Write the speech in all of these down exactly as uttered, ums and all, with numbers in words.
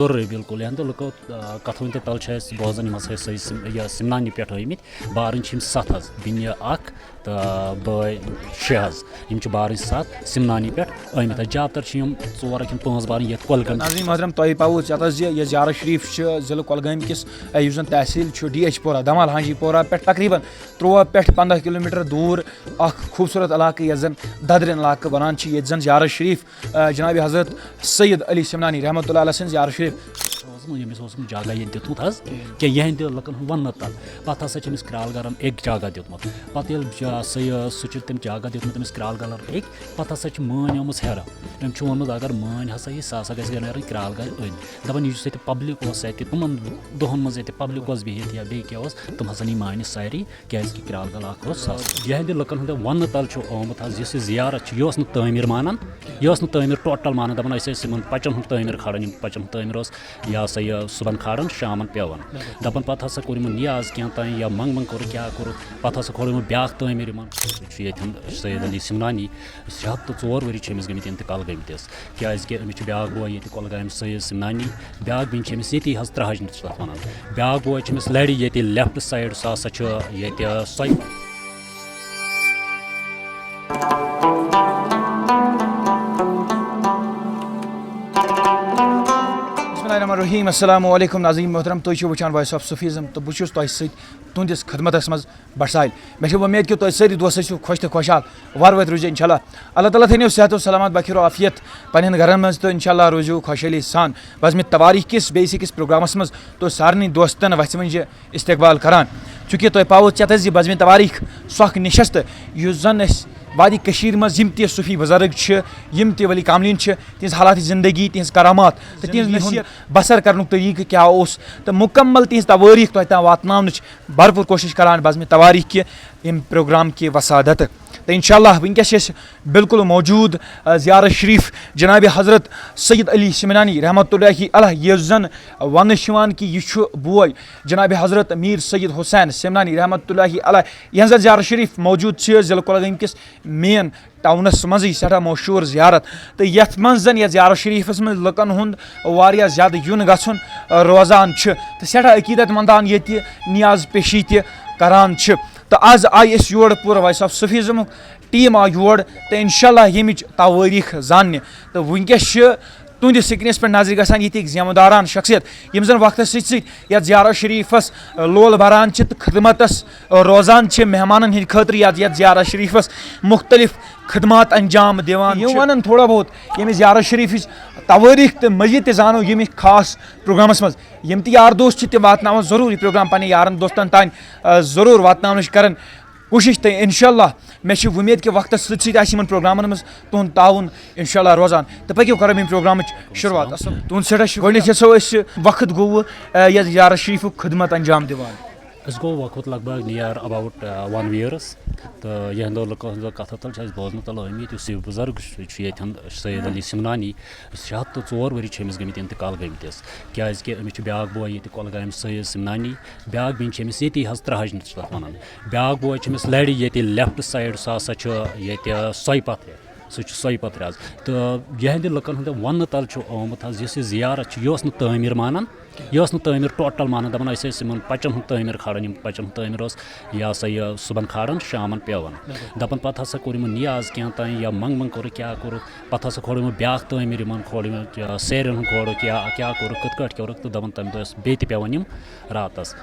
ضروٗری، بِلکُل۔ یِہنٛدِ لُکو، آ، کَتھو ہٕنٛدِ تَلہٕ چھِ اَسہِ بوزان، یِم ہسا ٲسۍ سِم-، یہِ سِمنانی پٮ۪ٹھ آمٕتۍ۔ بارٕنۍ چھِ یِم سَتھ حظ، بیٚنہِ اَکھ تہٕ بٲے شےٚ حظ۔ یِم چھِ بارٕنۍ سَتھ سِمنانی پٮ۪ٹھ آمٕتۍ حظ۔ زیادٕ تر چھِ یِم ژور کِنہٕ پانٛژھ بارٕنۍ ییٚتہِ کۄلگٲمۍ۔ ناظریٖن محترم، تۄہہِ پاوو ژےٚ حظ یہِ، یہِ زیارت شریف چھِ ضلع کۄلگٲمۍ کِس، اے، یُس زن تحصیل چھُ ڈی ایچ پورہ، دمال ہانجی پورہ پٮ۪ٹھ تقریباً تُرٛواہ پٮ۪ٹھ پنٛداہ کلوٗمیٹر دوٗر اکھ خوٗبصوٗرت علاقہٕ، یَتھ زَن ددرین علاقہٕ وَنان چھِ، ییٚتہِ زَن زیارت شریف، آ، جناب حضرت سید علی سمنانی رحمتہ اللہ علیہ سٕنٛز زیارت شریف۔ اوسمُت، ییٚمِس اوسمُت جگہ ییٚتہِ دیُتمُت حظ، کینٛہہ۔ کینٛہہ یِہنٛدِ لُکن ہُنٛد وننہٕ تل۔ پتہٕ ہسا چھِ أمِس کرال گرن أکۍ جگہ دیُتمُت۔ پتہٕ ییٚلہِ جا-، سُہ یہِ، سُہ چھُ تٔمۍ جگہ دیُتمُت أمِس کرال گرن أکۍ، پتہٕ ہسا چھِ مٲنۍ آمٕژ ہیران۔ أمۍ چھُ ووٚنمُت، اگر مٲنۍ ہسا یی، سۄ ہسا گژھِ نیرٕنۍ کرال گرِ أنٛدۍ۔ دپان، یُس ییٚتہِ پبلک اوس، اَتہِ تِمن دۄہن منٛز ییٚتہِ پبلک اوس بِہِتھ یا بیٚیہِ کینٛہہ اوس، تِم ہسا نی مٲنِس ساری۔ کیازِ کہِ کرال گل اکھ اوس سَستہٕ۔ یِہنٛدِ لُکن ہُنٛد وننہٕ تل چھُ آمُت حظ، یُس یہِ زیارت چھِ، یہِ اوس نہٕ تعمیٖر مانان، یہِ اوس نہٕ تعمیٖر ٹوٹل مانان، دپان، أسۍ ٲسۍ یِمن پچن ہُنٛد تعمیٖر کھالان، یِم پچن ہُنٛد تعمیٖر اوس، یہِ ہسا یہِ صُبحن کھالان، شامن پیوان۔ دپان، پتہٕ ہسا کوٚر یِمن نیاز کینٛہہ تام یا منٛگ منٛگ کوٚرُکھ، کیٛاہ کوٚرُکھ، پتہٕ ہسا کھول یِمو بیٛاکھ تعمیٖر یِمن۔ چھُ ییٚتٮ۪ن سید علی سمنانی، شےٚ ہتھ تہٕ ژور ؤری چھِ أمِس گٔمٕتۍ انتقال گٔمتِس۔ کیازِ کہِ أمِس چھُ بیٛاکھ بوے ییٚتہِ کۄلگامہِ، سید سمنانی۔ بیٛاکھ بیٚنہِ چھِ أمِس ییٚتی حظ ترٛہَج چھِ تَتھ وَنان۔ بیٛاکھ بوے چھِ أمِس لَرِ ییٚتہِ left side، سُہ ہسا چھُ ییٚتہِ سۄے۔ بسم اللہ الرحمن الرحیم۔ السلام علیکم ناظرین محترم، تُہۍ چھِو وٕچھان Voice of Sufism تہٕ بہٕ چھُس تۄہہِ سۭتۍ تُہٕنٛدِس خدمتس منٛز بٹ ساحل۔ مےٚ چھِ وۄمید کہِ تُہۍ سٲری دوست ٲسِو خۄش تہٕ خۄشحال، وارٕ وٲتۍ روٗزِو انشاءاللہ۔ اللہ تعالیٰ تھٲینو صحت و سلامت، بخیر و عافیت پننٮ۪ن گرن منٛز تہٕ انشاءاللہ روٗزِو خۄشحٲلی سان۔ بزمِ تواریخ کِس بیٚیِس أکِس پروگرامس منٛز تُہۍ سارنٕے دوستن وَژھِ منٛزٕ استقبال کران۔ چونکہ تۄہہِ پاوو ژےٚ تہِ زِ بزمِ تواریخ سُہ اکھ نشست، یُس زن أسۍ وادی کٔشیٖرِ منٛز یِم تہِ صوفی بزرگ چھِ، یِم تہِ ولی کاملین چھِ، تِہنٛز حالات زندگی، تِہنٛز کرامات تہٕ تِہنٛز نصیحت بسر کرنُک طریٖقہٕ کیٛاہ اوس تہٕ مکمل تِہنٛز تواریخ تۄہہِ تام واتناونٕچ بھرپور کوٗشش کران بزمِ تواریخ کہِ ییٚمہِ پروگرام کہِ وسادتہٕ۔ تہٕ انشاءاللہ وٕنکیٚس چھِ أسۍ بالکل موجود، آ، زیارت شریف جناب حضرت سید علی سمنانی رحمتہ اللہ علیہ، یُس زن وننہٕ چھُ یِوان کہِ یہِ چھُ بوے جناب حضرت میر سید حسین سمنانی رحمتہ اللہ علیہ، یِہنٛز زیارت شریف موجود چھِ ضلع کۄلگٲمۍ کِس مین ٹاونس منٛزٕے، سٮ۪ٹھاہ مشہوٗر زیارت۔ تہٕ یتھ منٛز زن یتھ زیارت شریفس منٛز لُکن ہُنٛد واریاہ زیادٕ یُن گژھُن، آ، روزان چھُ تہٕ سٮ۪ٹھاہ عقیدت مندان ییٚتہِ نیاز پیشی تہِ کران چھِ۔ تہٕ از آیہِ أسۍ یور، پوٗرٕ Voice of Sufismُک team آو یور تہٕ انشاءاللہ ییٚمِچ تواریخ زاننہِ۔ تہٕ وٕنکیٚس چھِ تُہنٛدِس screenس پٮ۪ٹھ نظرِ گژھان ییٚتِکۍ ذمہٕ داران شخصیت، یِم زن وقتس سۭتۍ سۭتۍ یتھ زیارت شریفس لول بران چھِ تہٕ خدمتس روزان چھِ، مہمانن ہٕنٛدِ خٲطرٕ یتھ، یتھ زیارت شریفس مختلف خدمات انجام دِوان چھِ۔ یِم ونن تھوڑا بہت ییٚمہِ زیارت شریفٕچ تواریخ تہٕ مزید تہِ زانو ییٚمہِ خاص پروگرامس منٛز۔ یِم تہِ یار دوست چھِ، تِم واتناوان ضروٗر یہِ پروگرام پننٮ۪ن یارن دوستن تام، آ، ضروٗر واتناونٕچ کرن کوٗشش۔ تہٕ انشاءاللہ مےٚ چھِ وۄمید کہِ وقتس سۭتۍ سۭتۍ آسہِ یِمن پروگرامن منٛز تُہُنٛد تعاوُن انشاءاللہ روزان۔ تہٕ پٔکِو کرو ییٚمہِ پروگرامٕچ شروٗعات۔ السلام۔ تُہُنٛد سٮ۪ٹھاہ شُکریہ۔ گۄڈٕنیتھ یژھو أسۍ، وقت گوٚو، آ، یتھ زیارت شریفُک خدمت انجام دِوان۔ أسۍ گوٚو وقت لگ بگ near about، آ، one years۔ تہٕ یِہنٛدیو لُکو ہٕنٛزو کتھو تل چھِ اَسہِ بوزنہٕ تل آمٕتۍ، یُس یہِ بُزرگ چھُ، چھُ ییٚتہِ ہن سید علی سمنانی، شےٚ ہتھ تہٕ ژور ؤری چھِ أمِس گٔمٕتۍ انتقال گٔمٕتِس۔ کیازِ کہِ أمِس چھُ بیٛاکھ بوے ییٚتہِ کۄلگامہِ سید سمنانی، بیٛاکھ بیٚنہِ چھِ أمِس ییٚتی حظ ترٛہج چھِ تَتھ وَنان۔ بیٛاکھ بوے چھِ أمِس لَرِ ییٚتہِ left side، سُہ ہسا چھُ ییٚتہِ سۄے پتھرِ۔ سُہ چھُ سۄے پتھرِ حظ۔ تہٕ یِہنٛدِ لُکن ہُنٛد وننہٕ تل چھُ آمُت حظ، یُس یہِ زیارت چھِ، یہِ اوس نہٕ تعمیٖر مانان، یہِ اوس نہٕ تعمیٖر ٹوٹل مانان، دپان، أسۍ ٲسۍ یِمن پچن ہُنٛد تعمیٖر کھالان، یِم پچن ہُنٛد تعمیٖر اوس، یہِ ہسا یہِ صُبحن کھالان، شامن پیوان۔ دپان، پتہٕ ہسا کوٚر یِمن نیاز کینٛہہ تام یا منٛگ منٛگ کوٚرُکھ، کیٛاہ کوٚرُکھ، پتہٕ ہسا کھول یِمو بیٛاکھ تعمیٖر، یِمن کھول یِمو، آ، سیرٮ۪ن ہُنٛد کھولُکھ یا کیٛاہ کوٚرُکھ، کِتھ کٲٹھۍ کوٚرُکھ، تہٕ دپان، تمہِ دۄہ ٲسۍ بیٚیہِ تہِ پٮ۪وان یِم راتس،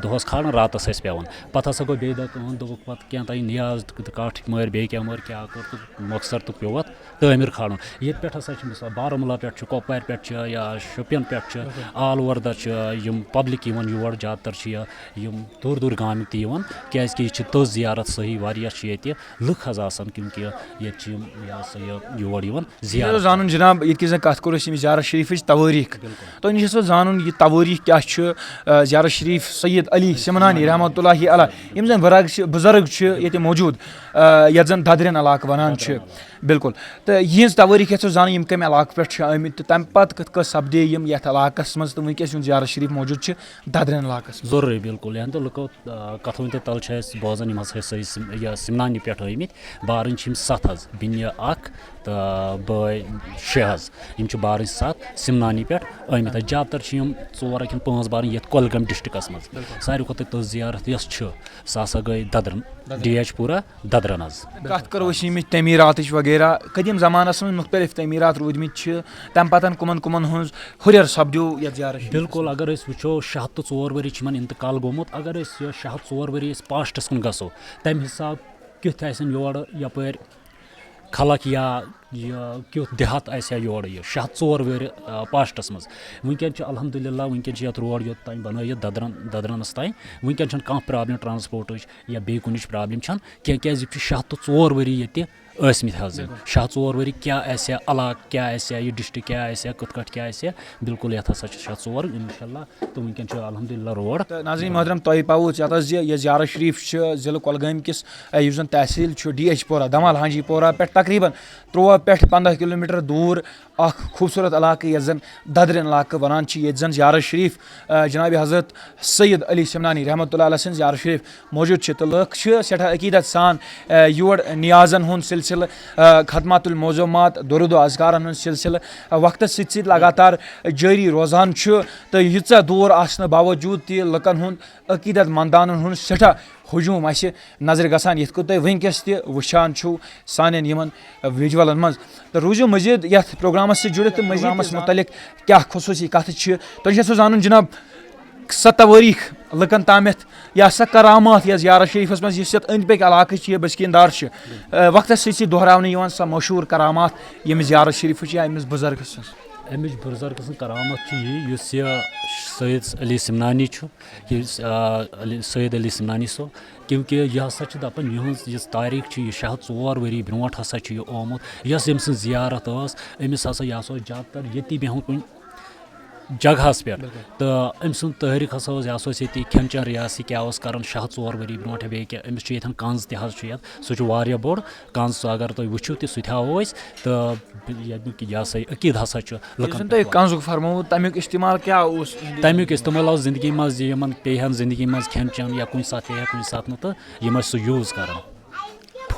دۄہس کھالان، راتس ٲسۍ پٮ۪وان۔ پتہٕ ہسا گوٚو بیٚیہِ دۄہ کٲم، دوٚپُکھ پتہٕ کینٛہہ تام نیاز تہٕ کاٹھٕکۍ مٲرۍ، بیٚیہِ کینٛہہ مٲرۍ، کیٛاہ کوٚر تہٕ مۄخصر تہٕ پیوٚو اتھ تعمیٖر کھالُن۔ ییٚتہِ پٮ۪ٹھ ہسا چھِ مثال بارہمولہ پٮ۪ٹھ چھُ، کۄپوارِ پٮ۪ٹھ چھُ یا شُپین پٮ۪ٹھ چھُ، all over the چھُ، یِم public یِوان یور زیادٕ تر چھِ یا یِم دوٗر دوٗر گامٕکۍ تہِ یِوان، کیازِ کہِ یہِ چھِ تٔژ زیارت صحیح، واریاہ چھِ ییٚتہِ لُکھ حظ آسان، کیونکہ ییٚتہِ چھِ یِم، یہِ ہسا یہِ، یور یِوان یہِ زیارت۔ زانُن جناب، ییٚتہِ کِس زن کتھ کوٚر أسۍ ییٚمہِ زیارت شریفٕچ توٲریٖخ، تہٕ أمِس چھُ زانُن یہِ توٲریٖخ کیٛاہ چھُ، آ، زیارت شریف سید علی سمنانی رحمتہ اللہ علیہ، یِم زن ورگ چھِ، بُزرگ چھِ ییٚتہِ موجود، آ، یتھ زن ددرین علاقہٕ ونان چھِ۔ بِلکُل۔ تہٕ یِہٕنٛز توٲریٖخ یَژھو زانٕنۍ، یِم کَمہِ علاقہٕ پٮ۪ٹھ چھِ آمٕتۍ تہٕ تَمہِ پَتہٕ کِتھ کٔنۍ سَپدے یِم یَتھ علاقَس منٛز، تہٕ وٕنکیٚس یِہُنٛد زیارت شریٖف موجوٗد چھِ دَدرٮ۪ن علاقَس منٛز۔ ضروٗری، بِلکُل۔ یَنہٕ تہٕ لُکو، آ، کَتھو تہِ تَل چھِ اَسہِ بوزان، یِم ہسا چھِ سٲری سِم-، یہِ سِمنانی پٮ۪ٹھ آمٕتۍ۔ بارٕنۍ چھِ یِم سَتھ حظ، بیٚنہِ اَکھ تہٕ بٲے شےٚ حظ۔ یِم چھِ بارٕنۍ سَتھ سِمنانی پٮ۪ٹھ آمٕتۍ حظ۔ زیادٕ تَر چھِ یِم ژور کِنہٕ پانٛژھ بارٕنۍ یَتھ کۄلگٲمۍ ڈِسٹرکَس منٛز۔ بِلکُل۔ ساروی کھۄتہٕ تٔژ زیارت یۄس چھِ، سۄ ہسا گٔے دَدرَن، دَدرَن۔ ڈی ایچ پوٗرہ دَدرَن حظ۔ کَتھ کَرو أسۍ ییٚمِچ تعمیٖراتٕچ وغیرہ، قدیٖم زمانَس منٛز مُختلف تعمیٖرات روٗدمٕتۍ چھِ، تَمہِ پَتہٕ کٕمَن کٕمَن ہٕنٛز ہُرٮ۪ر سَپدیو یَتھ زیارت شریٖفَس بِلکُل، منٛز؟ اگر أسۍ وٕچھو، شےٚ ہَتھ تہٕ ژور ؤری چھِ یِمَن اِنتِقال گوٚمُت۔ اگر أسۍ یہِ شےٚ ہَتھ ژور ؤری أسۍ پاسٹَس کُن گژھو، تَمہِ حِساب کیُتھ آسن یورٕ یَپٲرۍ خلق یا یہِ کیُتھ دیہات آسہِ ہا یورٕ یہِ شےٚ ہَتھ ژور ؤرِ، آ، پاسٹَس منٛز۔ وٕنکٮ۪ن چھِ الحمدللہ، وٕنکٮ۪ن چھِ یَتھ روڈ یوٚت تام بَنٲیِتھ دَدرَن، دَدرَنَس تام۔ وٕنکٮ۪ن چھَنہٕ کانٛہہ پرٛابلِم ٹرٛانسپوٹٕچ یا بیٚیہِ کُنِچ پرٛابلِم چھَنہٕ کینٛہہ، کیٛازِ یِم چھِ شےٚ ہَتھ تہٕ ژور ؤری ییٚتہِ ٲسمٕتۍ حظ۔ بِلکُل۔ شےٚ ہَتھ ژور ؤری کیٛاہ آسہِ ہا علاقہٕ، کیٛاہ آسہِ ہا یہِ ڈِسٹرٛکٹ، کیٛاہ آسہِ ہا، کِتھ کٲٹھۍ کیٛاہ آسہِ ہا، بِلکُل یَتھ ہسا چھِ شےٚ ہَتھ ژور، اِنشاءاللہ۔ تہٕ وٕنکٮ۪ن چھُ الحمدللہ روڈ۔ تہٕ ناظریٖن محترم، تۄہہِ پاوُ یَتھ حظ یہِ، یہِ زیارت شریٖف چھِ ضلعہٕ کۄلگٲمۍ کِس، اَ، یُس زَن تحصیٖل چھُ ڈی ایچ پورہ، دمال ہانجی پورہ پٮ۪ٹھ تقریٖباً تُرٛواہ پٮ۪ٹھ پنٛداہ کِلوٗ میٖٹر دوٗر اَکھ خوٗبصوٗرت علاقہٕ، یَتھ زَن دَدرٮ۪ن علاقہٕ وَنان چھِ، ییٚتہِ زَن زیارت شریٖف، اَ، جناب حضرت سید علی سمنانی رحمتہ اللہ علیہ سٕنٛز زیارت شریٖف موجوٗد چھِ۔ تہٕ لُکھ چھِ سٮ۪ٹھاہ عقیٖدت سان، اَ، یور نیازَن ہُنٛد سلسلہٕ، اَ، ختمات المعظومات، درود و اذکارَن ہُنٛد سلسلہٕ، اَ، وقتَس سۭتۍ سۭتۍ لگاتار جٲری روزان چھُ۔ تہٕ ییٖژاہ دوٗر آسنہٕ باوجوٗد تہِ لُکَن ہُنٛد عقیٖدت مندانَن ہُنٛد سٮ۪ٹھاہ ہجوٗم اَسہِ نظرِ گژھان، یِتھ کٔنۍ تُہۍ وٕنکیٚس تہِ وٕچھان چھِو سانٮ۪ن یِمَن ویٖجوَلَن منٛز۔ تہٕ روٗزِو مٔزیٖد یَتھ پروگرامَس سۭتۍ جُڑِتھ تہٕ مٔزیٖد پروگرامَس مُتعلِق کیٛاہ خصوٗصی کَتھٕ چھِ۔ تۄہہِ چھِ یَژھو زانُن جِناب، سۄ توٲریٖخ لُکَن تامَتھ یا سۄ کرامات یۄس زیارت شریٖفَس منٛز، یُس یَتھ أنٛدۍ پٔکۍ علاقٕچ چھِ، یہِ بٔسکیٖن دار چھِ، اَ، وقتَس سۭتۍ سۭتۍ دۄہراونہٕ یِوان سۄ مشہوٗر کرامات ییٚمہِ زیارت شریٖفٕچ یا أمِس بُزرگہٕ سٕنٛز۔ أمِچ بُزرگہٕ سٕنٛز کرامت چھِ یہِ، یُس یہِ سید علی سمنانی چھُ، یُس، آ، علی، سید علی سمنانی صٲب، کیونکہ یہِ ہسا چھِ دَپان، یِہٕنٛز یُس تاریٖخ چھِ، یہِ شےٚ ہَتھ ژور ؤری برونٛٹھ ہسا چھِ یہِ آمُت، یۄس أمۍ سٕنٛز زیارت ٲس، أمِس ہسا، یہِ ہسا اوس زیادٕ تر ییٚتی بیٚہوان کُنہِ جگہس پٮ۪ٹھ۔ بِلکُل۔ تہٕ أمۍ سُنٛد تٲریٖخ ہسا اوس، یہِ ہسا اوس ییٚتی کھٮ۪ن چٮ۪ن رِیاسی کیٛاہ اوس کران شےٚ ہَتھ ژور ؤری برونٛٹھ یا بیٚیہِ کیٛاہ، أمِس چھُ ییٚتٮ۪ن کنٛز تہِ حظ چھُ یَتھ، سُہ چھُ واریاہ بوٚڑ کنٛز، سُہ اگر تُہۍ وٕچھِو تہِ، سُہ تہِ ہاوو أسۍ۔ تہٕ ییٚمیُک یہِ ہسا یہِ عقیٖد ہسا چھُ یُس لُکن زَن پٮ۪ٹھ تۄہہِ واتان۔ کنٛزُک فرمووُ، تَمیُک استعمال کیٛاہ اوس؟ تَمیُک استعمال اوس زندگی منٛز، یہِ یِمن پیٚیہِ ہن زندگی منٛز کھٮ۪ن چٮ۪ن یا کُنہِ ساتہٕ پیٚیہِ ہا کُنہِ ساتہٕ نہٕ، تہٕ یِم ٲسۍ سُہ use کران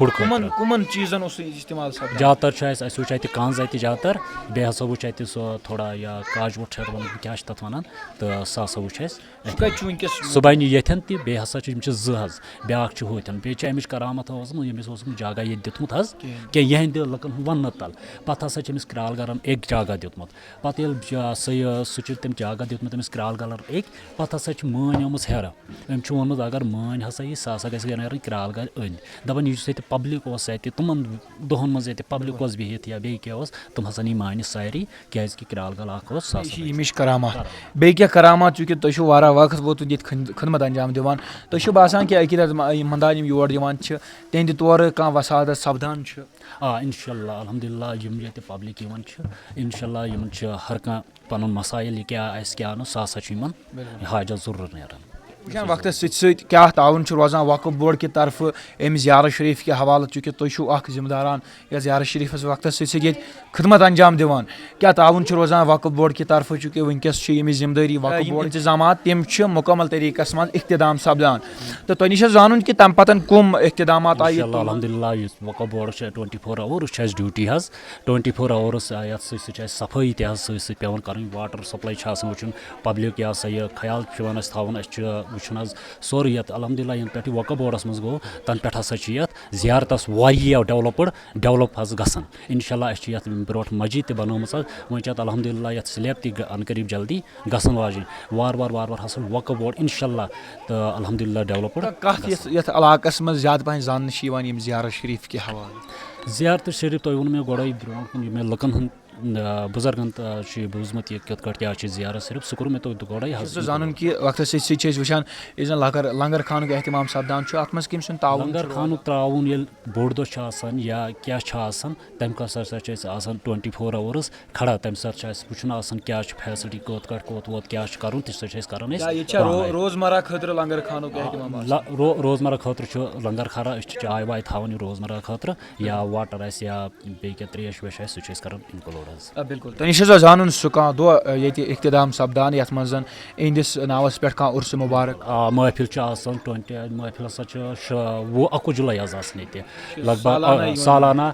food کٕمن، خٲطرٕ۔ کٕمن چیٖزن اوس سُہ استعمال سپدان؟ زیادٕ تر چھُ اَسہِ، اَسہِ وٕچھ اَتہِ کنٛز اَتہِ زیادٕ تر، بیٚیہِ ہسا وٕچھ اَتہِ سُہ تھوڑا یا کاجوٕ ٹھٔہر وَنان، کیٛاہ چھِ تَتھ وَنان، تہٕ سُہ ہسا وٕچھ اَسہِ سُہ اَتہِ۔ کَتہِ چھُ وٕنکیٚس؟ سُہ بَنہِ ییٚتھٮ۪ن تہِ، بیٚیہِ ہسا چھِ، یِم چھِ زٕ حظ، بیٛاکھ چھُ ہُتھٮ۪ن، بیٚیہِ چھِ اَمِچ کرامت اوسمُت، ییٚمِس اوسمُت جگہ ییٚتہِ دیُتمُت حظ، کِہیٖنۍ۔ کینٛہہ یِہنٛدِ لُکن ہُنٛد وَننہٕ تَل۔ پَتہٕ ہسا چھِ أمِس کرٛال گرن أکۍ جگہ دیُتمُت۔ پَتہٕ ییٚلہِ جا-، سُہ یہِ، سُہ چھُ تٔمۍ جگہ دیُتمُت أمِس کرٛال گرن أکۍ، پَتہٕ ہسا چھِ مٲنۍ آمٕژ ہیرٕ۔ أمۍ چھُ ووٚنمُت، اگر مٲنۍ ہسا یی، سۄ ہسا گژھِ نیرٕنۍ کرٛال گرِ أنٛدۍ۔ دَپان، یہِ یُس ییٚتہِ public اوس، اَتہِ تِمن دۄہن منٛز ییٚتہِ public اوس بِہِتھ یا بیٚیہِ کیٚنٛہہ اوس، تِم ہسا نی مانہِ سارے، کیٛازِ کہِ کرٛال گرٕ اکھ اوس، سُہ ہسا یہِ چھِ گژھِ۔ ییٚمِچ کرامات۔ کرامات۔ بیٚیہِ کیٛاہ کرامات، چوٗنٛکہِ تُہۍ چھِو واریاہ وقت ووتمُت ییٚتہِ خدمت، خدمت انجام دِوان، تۄہہِ چھُو باسان کہِ عقیٖدت ما-، یِم مندان یِم یور یِوان چھِ، تِہنٛدِ تورٕ کانٛہہ وسادت سپدان چھُ؟ آ، انشاءاللہ، الحمدللہ، یِم ییٚتہِ public یِوان چھِ، انشاءاللہ یِمن چھِ ہر کانٛہہ پنُن مسائل، یہِ کیٛاہ آسہِ، کیٛاہ نہٕ، سُہ ہسا چھُ یِمن بِلکُل۔ حاجت ضروٗر نیران۔ وٕچھان وقتس سۭتۍ سۭتۍ کیٛاہ تعاوُن چھُ روزان وقف بورڈ کہِ طرفہٕ اَمہِ زیارت شریٖف کہِ حوالہٕ، چوٗنٛکہِ تُہۍ چھِو اکھ ذمہٕ داران یا زیارت شریٖفس وقتس سۭتۍ سۭتۍ ییٚتہِ خدمت انجام دِوان، کیٛاہ تعاوُن چھُ روزان وقف بورڈ کہِ طرفہٕ، چوٗنٛکہِ وٕنکیٚس چھِ یِم ذمہٕ دٲری وقف یِم بورڈ انتظامات، تِم چھِ مکمل طریٖقس منٛز اختتام سپدان۔ تہٕ تۄہہِ نِش چھِ زانُن کہِ تَمہِ پتہٕ کٕم اختتامات آیہِ انشاءاللہ، تُلنہٕ؟ الحمدللہ، یُس وقف بورڈ چھُ twenty four hours چھِ اَسہِ duty حظ، twenty four hours، آ، یَتھ سۭتۍ سۭتۍ چھِ اَسہِ صفٲیی تہِ حظ سۭتۍ سۭتۍ پٮ۪وان کَرٕنۍ، water supply چھِ آسان وٕچھُن، public یہِ ہسا یہِ خیال چھُ پٮ۪وان اَسہِ تھاوُن، اَسہِ چھُ وٕچھُن حظ سورُے یَتھ، الحمدللہ، یَنہٕ پٮ۪ٹھ یہِ وقف بورڈَس منٛز گوٚو، تَنہٕ پٮ۪ٹھ ہسا چھِ یَتھ زیارتَس واریاہ developed، develop حظ گژھان۔ انشاءاللہ، اَسہِ چھِ یَتھ برونٛٹھ مسجد تہِ بنٲومٕژ حظ، وۄنۍ چھِ اَتھ الحمدللہ یَتھ slab تہِ گ-، عنقریب جلدی گژھن واجِنۍ۔ وارٕ وارٕ، وارٕ وارٕ ہسا وقف بورڈ، انشاءاللہ، تہٕ الحمدللہ developed تہٕ کَتھ یَتھ، گژھن۔ یَتھ علاقَس منٛز زیادٕ پَہَن زاننہٕ چھِ یِوان ییٚمہِ زیارت شریٖف کہِ حوالہٕ؟ زیارت شریٖف، تۄہہِ ووٚنوُ مےٚ گۄڈَے برونٛٹھ کُن، یہِ مےٚ لُکَن ہُنٛد آ، بُزرگن، آ، چھُ یہِ بوٗزمُت، یہِ کِتھ کٲٹھۍ کیٛاہ چھِ زیارت شریف، سُہ کوٚر مےٚ تۄہہِ تہِ گۄڈَے حظ۔ چھُ زانُن کہِ وقتس سۭتۍ سۭتۍ چھِ أسۍ وٕچھان، یُس زن لنگر لنگر خانُک اہتمام سپدان چھُ، اتھ منٛز کٔمۍ سُنٛد تعاوُن چھُ؟ لنگر خانُک تعاوُن ییٚلہِ بوٚڑ دۄہ چھُ آسان یا کیٛاہ چھُ آسان، تَمہِ خٲطرٕ ہسا چھِ أسۍ آسان ٹُوَنٹی فور اَوٲرٕس کھڑا۔ تَمہِ ساتہٕ چھُ اَسہِ وٕچھُن آسان کیٛاہ چھُ فیسلٹی، کوٚت کَتھ کوٚت ووت، کیٛاہ چھُ کَرُن، تہِ سُہ چھِ أسۍ کَران أسۍ یا ییٚتہِ چھا رو- پانَے۔ روزمرہ خٲطرٕ لنگر خانُک اہتمام آسان؟ لا- رو- روزمرہ خٲطرٕ چھُ لنگر خرا، أسۍ چھِ چاے واے تھاوان یہِ روزمرہ خٲطرٕ، یا واٹر آسہِ یا بیٚیہِ کینٛہہ ترٛیش ویش آسہِ، سُہ چھِ أسۍ کَران اِنکلوٗڈ حظ۔ آ، بِلکُل۔ تۄہہِ نِش ہسا زانُن سُہ کانٛہہ دۄہ، آ، ییٚتہِ اختتام سپدان، یَتھ منٛز زن اِہِنٛدِس ناوس پٮ۪ٹھ کانٛہہ عُرسہِ مُبارک؟ آ، محفل چھِ آسان ٹُوَنٹی، محفل ہسا چھِ شُ- وُہ اَکوُہ جُلَے حظ آسان ییٚتہِ۔ لگ بگ، سالانہٕ آ، یِوان۔ سالانہٕ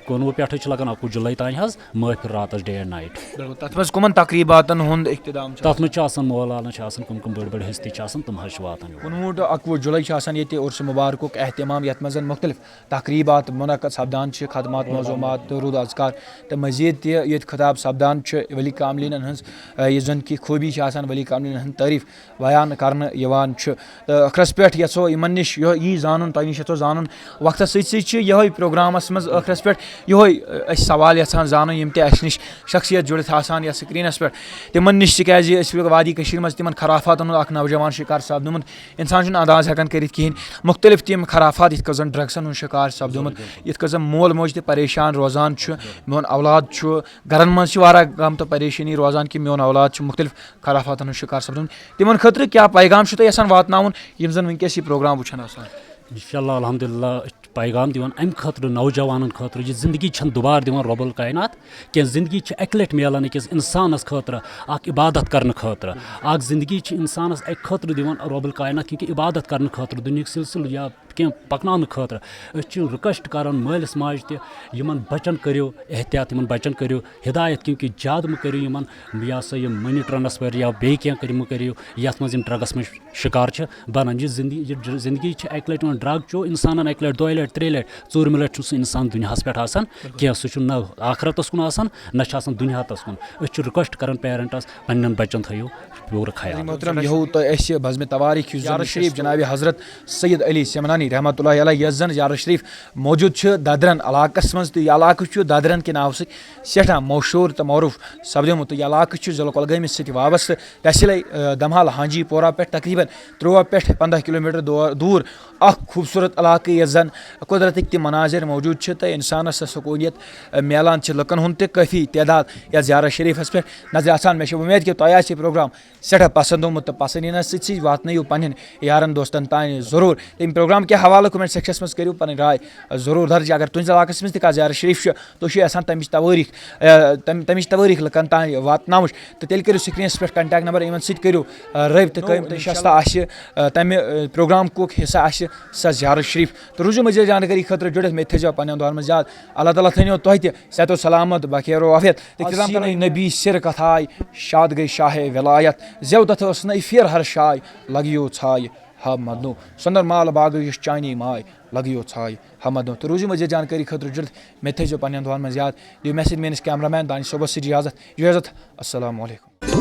کُنوُہ پٮ۪ٹھٕ چھِ لگان اَکوُہ جُلَے تام حظ محفل راتس ڈے اینڈ نایٹ۔ بِلکُل۔ تتھ منٛز کٕمن تقریٖباتن ہُنٛد اختتام چھُ؟ تتھ منٛز چھُ آسان مولانا چھُ آسان، کٕم کٕم بٔڑۍ بٔڑۍ ہستی چھِ آسان، تِم حظ چھِ واتان یور۔ کُنوُہ ٹُو اَکوُہ جُلَے چھُ آسان ییٚتہِ عُرسہِ مُبارکُک اہتمام، یتھ منٛز زن مُختلف تقریٖبات منعقد سپدان چھِ، خدمات، معزومات تہٕ رُد اذکار تہٕ مزید تہِ ییٚتہِ خطاب سپدان چھُ ولی کاملینن ہٕنٛز، آ، یُس زن کہِ خوٗبی چھِ آسان ولی کاملینن ہٕنٛز تعریٖف بیان کرنہٕ یِوان چھُ۔ تہٕ ٲخرس پٮ۪ٹھ یژھو یِمن نِش یہِ، یی زانُن، تۄہہِ نِش یژھو زانُن، وقتس سۭتۍ سۭتۍ چھِ یِہوٚے پروگرامس منٛز ٲخرس پٮ۪ٹھ یِہوٚے، آ، أسۍ سوال یژھان زانُن، یِم تہِ اسہِ نِش شخصیت جُڑِتھ آسان یتھ سکرینس پٮ۪ٹھ، تِمن نِش، تِکیازِ أسۍ وٕچھو وادی کٔشیٖرِ منٛز تِمن خرافاتن ہُنٛد اکھ نوجوان شکار سپدومُت۔ انسان چھُنہٕ انداز ہٮ۪کان کٔرِتھ کِہینۍ۔ مُختلف تِم خرافات، یِتھ کٔنۍ زن ڈرگسن ہُنٛد شکار سپدومُت، یِتھ کٔنۍ زن مول موج تہِ پریشان روزان چھُ، میون اولاد چھُ، گرن منٛز چھِ واریاہ غم تہٕ پریشٲنی روزان کہِ میون اولاد چھُ مُختلف خرافاتن ہُنٛد شکار سپدومُت۔ تِمن خٲطرٕ کیٛاہ پیغام چھُو تۄہہِ یژھان واتناوُن، یِم زن وٕنکیٚس یہِ پروگرام وٕچھان آسان؟ انشاءاللہ، الحمدللہ، أسۍ چھِ پیغام دِوان امہِ خٲطرٕ، نوجوانن خٲطرٕ، یہِ زندگی چھنہٕ دُبارٕ دِوان رب الکائنات کینٛہہ۔ زندگی چھِ اکہِ لٹہِ میلان أکِس انسانس خٲطرٕ، اکھ عبادت کرنہٕ خٲطرٕ۔ اکھ زندگی چھِ انسانس اکہِ خٲطرٕ دِوان رب الکائنات، کیونکہ عبادت کرنہٕ خٲطرٕ، دُنیہُک سلسلہٕ یا کینٛہہ پکناونہٕ خٲطرٕ۔ أسۍ چھِ request کران مٲلِس ماجہِ تہِ، یِمن بچن کٔرِو احتیاط، یِمن بچن کٔرِو ہدایت، کیونکہ زیادٕ مہٕ کٔرِو یِمن، یہِ ہسا یہِ money transfer یا بیٚیہِ کینٛہہ کٔرِو، مہٕ کٔرِو یتھ منٛز یِم ڈرگس منٛز شکار چھِ بنان۔ یہِ زندگی، یہِ ڈر- زندگی چھِ اکہِ لٹہِ یِوان، ڈرگ چیو انسانن اکہِ لٹہِ، دۄیہِ لٹہِ، ترٛیٚیہِ لٹہِ، ژوٗرمہِ لٹہِ چھُنہٕ سُہ انسان دُنیاہس پٮ۪ٹھ آسان کینٛہہ، سُہ چھُنہٕ نہ آخرتس کُن آسان، نہ چھُ آسان دُنیاہس کُن۔ أسۍ چھِ request کران parents، پننٮ۪ن بچن تھٲیِو پوٗرٕ خیال۔ محترم، یہِ ہوو تۄہہِ اَسہِ بزمِ توٲریٖخ یُس زیارت شریف جناب حضرت سید علی سمنانی رحمتہ اللہ علیہ، یَس زَن زیارت شریف موجود چھُ ددرن علاقس منٛز، تہٕ یہِ علاقہٕ چھُ ددرن کہِ ناوٕ سۭتۍ سٮ۪ٹھاہ مشہوٗر تہٕ معروٗف سپدیومُت، تہٕ یہِ علاقہٕ چھُ ضلع کۄلگٲمِس سۭتۍ وابستہٕ۔ تحصیلے، آ، دمحال حاجی پورہ پٮ۪ٹھ تقریباً ترُٛواہ پٮ۪ٹھ پنٛداہ کلوٗمیٹر دور، دوٗر اکھ خوٗبصوٗرت علاقہٕ، یَتھ زَن قۄدرتٕکۍ تہِ مناظر موجود چھِ تہٕ انسانس سۄ سکوٗنیت، آ، میلان چھِ۔ لُکن ہُنٛد تہِ کٲفی تعداد یَتھ زیارت شریفس پٮ۪ٹھ نظرِ آسان۔ مےٚ چھِ وۄمید کہِ تۄہہِ آسہِ یہِ پروگرام سٮ۪ٹھاہ پسند آمُت تہٕ پسند یِنس سۭتۍ سۭتۍ واتنٲیِو پننٮ۪ن یارن دوستن تام ضروٗر۔ تَمہِ پروگرام کہِ حوالہٕ comment sectionس منٛز کٔرِو پنٕنۍ راے ضروٗر درج۔ اگر تُہنٛدِس علاقس منٛز تہِ کانٛہہ زیارت شریف چھُ، تُہۍ چھِو یژھان تمِچ توٲریٖخ، آ، تم-، تمِچ توٲریٖخ لُکن تام واتناوٕچ، تہٕ تیٚلہِ کٔرِو screenس پٮ۪ٹھ contact number، یِمن سۭتۍ کٔرِو، آ، رٲبطہٕ قٲیِم۔ تہٕ نشستہٕ آسہِ، آ، تمہِ، آ، پروگرامُک حصہٕ آسہِ سۄ زیارت شریف۔ تہٕ روٗزِو مزید جانکٲری خٲطرٕ جُڑِتھ، مےٚ تھٲیزیو پننٮ۪ن دُعن منٛز یاد۔ اللہ تعالیٰ تھٲینو تۄہہِ تہِ صحت و سلامت، بخیر و عافیت۔ تہٕ اکھ اکرام سیٖنٕے کرو۔ نبی سر کتھاے، شاد گٔے شاہ ولایت۔ زیو تتھ ٲس نٔے پھیر ہر شاے، لگیو ژھاے ہا مدنو۔ سۄندر مال باغ یُس چانی ماے، لگیو ژھاے ہا مدنو۔ تہٕ روٗزِو مزید جانکٲری خٲطرٕ جُڑِتھ، مےٚ تھٲیزیو پننٮ۪ن دُعن منٛز یاد۔ دِیِو message میٲنِس cameraman دانش صٲبس سۭتۍ اجازت۔ اجازت۔ السلام علیکم۔